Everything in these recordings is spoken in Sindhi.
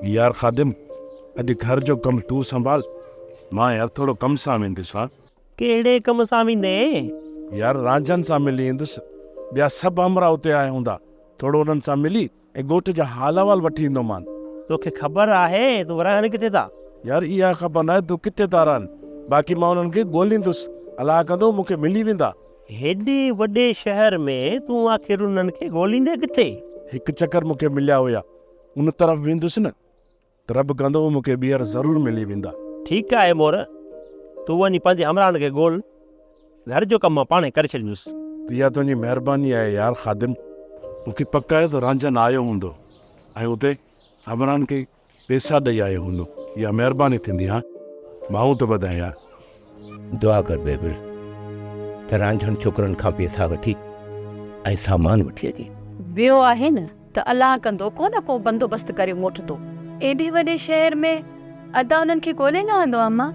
يار خادم، اڄ گهر جو ڪم تون سنڀال، مان يار ٿورو ڪم سان ويندس ها. ڪهڙي ڪم سان ويندين؟ يار رانجهن سان ملي ايندس، ٻيا سڀ همراهه اتي آيا هوندا، ٿورو انهن سان ملي ۽ ڳوٺ جا حال احوال وٺي ايندومان. توکي خبر آهي ته رهن ڪٿي ٿا؟ يار اها خبر ناهي ته ڪٿي ٿا رهن، باقي مان انهن کي ڳوليندس، الله ڪندو مون کي ملي ويندا. هيڏي وڏي شهر ۾ تون آخر انهن کي ڳوليندين ڪٿي؟ هڪ چڪر مون کي مليا هيا، ان طرف ويندس نه ته رب ڪندو مون کي ٻيهر ضرور ملي ويندا. ٺيڪ آهي مور، تون وڃي پنهنجي همراهن کي ڳول، گهر جو ڪم مان پاڻهي ڪري ڇڏيندس. اها تنهنجي مهرباني آهي يار خادم. مون کي پڪ آهي ته رانجهن آيو هوندو ۽ اتي همراهن کي پيسا ڏئي آيو هوندو. اها مهرباني ٿيندي هان. ڀائون ته ٻڌائين يار. دعا ڪر بيبل ته رانجهن ڇوڪرن کان پيسا وٺي ۽ سامان وٺي اچي. ويو آهي نه ته الله ڪندو ڪو نه ڪو بندوبست ڪري موٽندو. ايڏي وڏي شهر ۾ ادا انهن کي ڳولي لهندو اما؟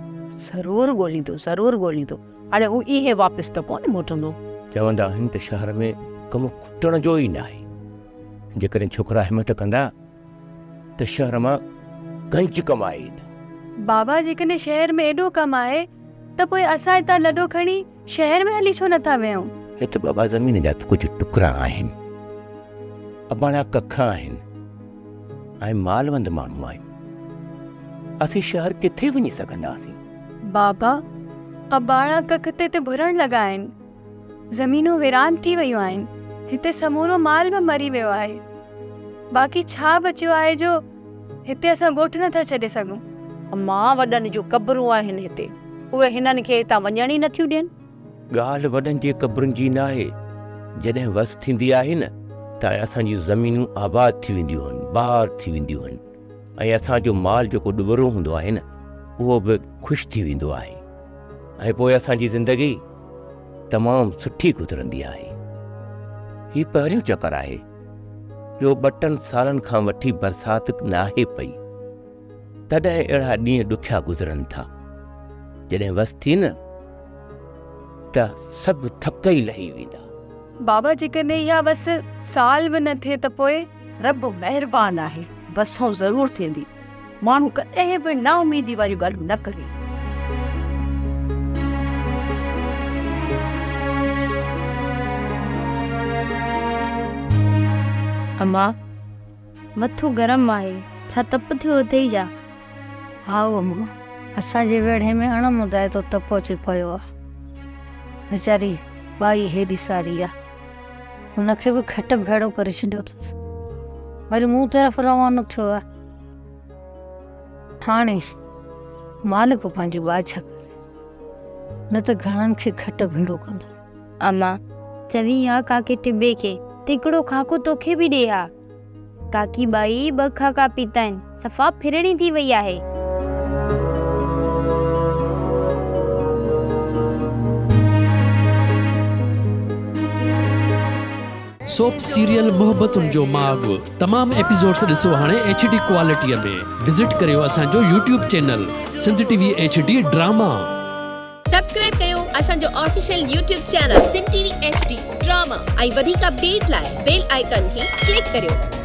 ضرور ڳوليندو، ضرور ڳوليندو. هاڻي هو ايئن واپس ته ڪونه موٽندو. چوندا آهن ته شهر ۾ ڪم کٽڻ جو ئي ناهي. جيڪڏهن ڇوڪرا همت ڪندا ته شهر مان گنج ڪمائي ايندا. بابا جيڪڏهن شهر ۾ ايڏو ڪم آهي ته پوء اسان هتان لڏو کڻي شهر ۾ هلي ڇو نٿا ويهون؟ هت بابا زمين جا ڪجهه ٽڪرا آهن، اباڻا ڪک آهن ۽ مالوند ماڻهو آهيون. اسين شهر ڪٿي وڃي سگهنداسين؟ بابا اباڻا ڪک ته هتي ڀرڻ لڳا آهن. زمينون ويران ٿي ويون آهن، هتي سمورو مال به مري ويو آهي، باقي ڇا بچيو آهي جو هتي اسان ڳوٺ نه ٿا ڇڏي سگهون. امان وڏن جون قبرون آهن هتي، اهي هنن کي هتان وڃڻ ئي نه ٿيون ڏين. ڳالهه وڏن جي قبرن جي ناهي، جڏهن وس ٿيندي آهي نه ته اسان جون زمينون آباد ٿي وينديون آهن، بهار ٿي وينديون آهن ۽ اسان جو مال جيڪو ڏٻرو هوندو آهي نه اهو به خوش ٿي ويندو آهي ۽ پوء اسان جي زندگي تمام سٺي گذرندي آهي. هي پهريون چڪر آهي جو ٻه ٽن سالن کان وٺي برسات ناهي پئي. تڏهن اهڙا ڏينهن ڏکيا گذرن ٿا. جڏهن وس ٿي نه ته سڀ ٿڪ ئي لهي ويندا. بابا جيڪڏهن اها وس سال به نه ٿئي ته پوء؟ رب مهربان آهي، وسئون ضرور ٿيندي. ماڻهو ڪڏهن به نااميدي واريون ڳالهيون نه ڪري. اما، مٿو گرم آهي، ڇا تپ ٿيو اٿئي ڇا؟ هائو اما، اسان جي ويڙهي ۾ اڻ مدائتو تپ اچي پيو آ. ويچاري ٻائي هيڏي ساري آ. هن کي به کٽ ڀيڙو ڪري ڇڏيو اٿس. وري مون طرف روانو ٿيو آ. هاڻي مالڪ پنهنجي ٻاجهه ڪري، نه ته گهڻن کي کٽ ڀيڙو ڪندو. اما، چوين ها ڪاڪي ٽٻي کي ته هڪڙو خاڪو توکي به ڏي ها. ڪاڪي ٻائي ٻه خاڪا پيتا آهن، صفا ڦرڻي ٿي وئي آهي. سوپ سيريل محبتن جو ماڳ تمام ايپيسوڊس ڏسو هاڻي ايڇ ڊي ڪوالٽي ۾ وزٽ ڪريو اسان جو YouTube channel Sindh T V H D drama. Subscribe ڪيو اسان جو official YouTube channel Sindh T V H D drama ۽ وڌيڪ اپڊيٽ لاء بيل آئيڪان کي ڪلڪ ڪريو.